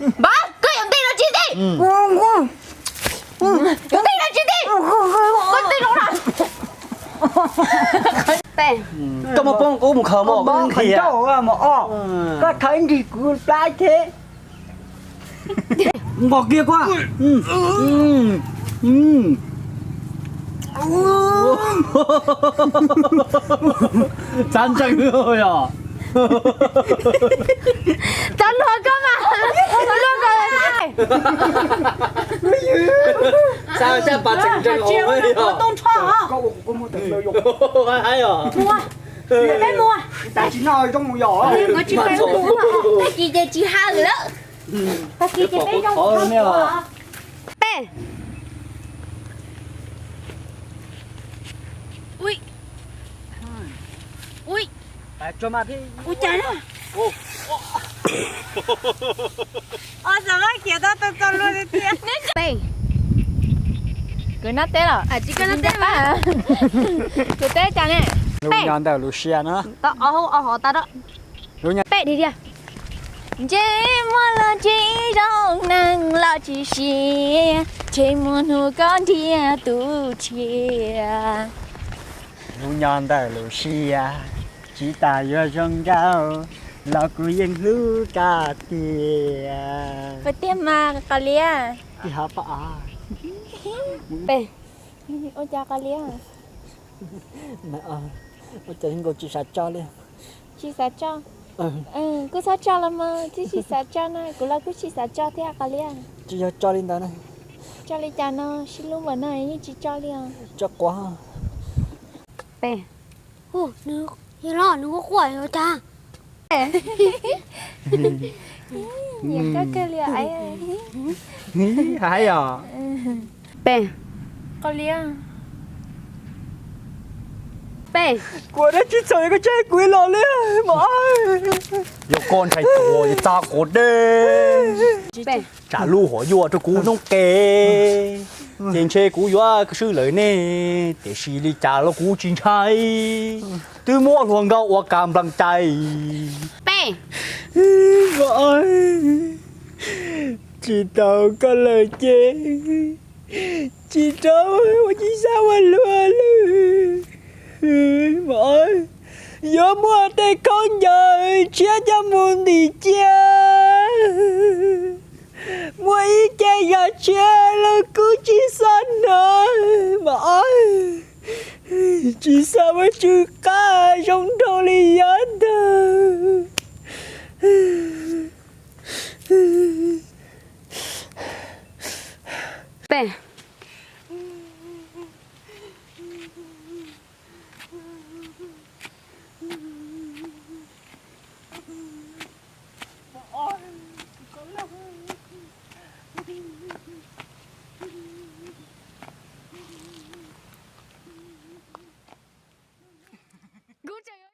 Npawg, koj yuav nti los tsis nti? Yuav nti los tsis nti? Koj nti los na. Koj muaj poob kuv mus khaws mov, koj nqhis, koj khaws nqhis kuv plab thiab. Nqos kiag koj. Txav ntseeg yog. Txav luag koj mas. Luag koj. Txav sab pas tseem ntseeg. Haib os. Peb mus. Tag kis no zoo mus yom. Tag kis ces tsis hawm lawm. Tag kis ces peb zoo. Peb. Ui. Ui. Ua cas na? Os, xav mas khiav tau tau tau luag li tiag. Peb. Kuv nab teb los? Tsis koj nab teb. Kuv teb cas ne? Peb. Nyob ntawm lub sij hawm no. Tau ob hau ob hov tau da. Peb dhia dhia. Ntsej muag los tsis zoo, neeg los tsis siab, ntsej muag hnub koj nrhiav tus tshiab. Hnub nyob ntawm lub sij hawm, tsis tas yuav zoo nkauj, los kuv yeej hlub koj tiag. Puas tiag mas qos liab? Tiag pab. Peb. Ua cas qos liab? Ua cas nkaus tsis xav tso li? Tsis xav tso? Kuj txhob tso los mas, twb tsis xav tso na, kuv los kuj tsis xav tso thiab qos liab. Tsis yog tso li ntawd na. Tso li cas no, sib hlub npaum no yeej tsis tso li os. Tso quav. Peb. Yog los nws quaj quaj yuav cas? Nyiam koj kawg li os. Haib yom. Peb. Qos liab. Peb. Kuv dab tsi txhaum koj tsa kuv los li mas. Yog koj ntshai tuag txav quav dej, tsam lub hom yuaj rau kuv noob qes, ces ntshe kuv yuav swb lawm ne. Tiam sis li cas los kuv tsis ntshai, twb muab hluas nkauj ua ka nplas cai. Peb. Tsis tau koj lawm ces tsis tau ua tsis xav ua luag lawm. Mas yuav muaj tej khaub ncaws tshiab coj mus ntim cia, muaj ib ce zam tshiab los kuv tsis xav hnov mas. Tsis xav ua tsw qab zoo nraug li yav tag.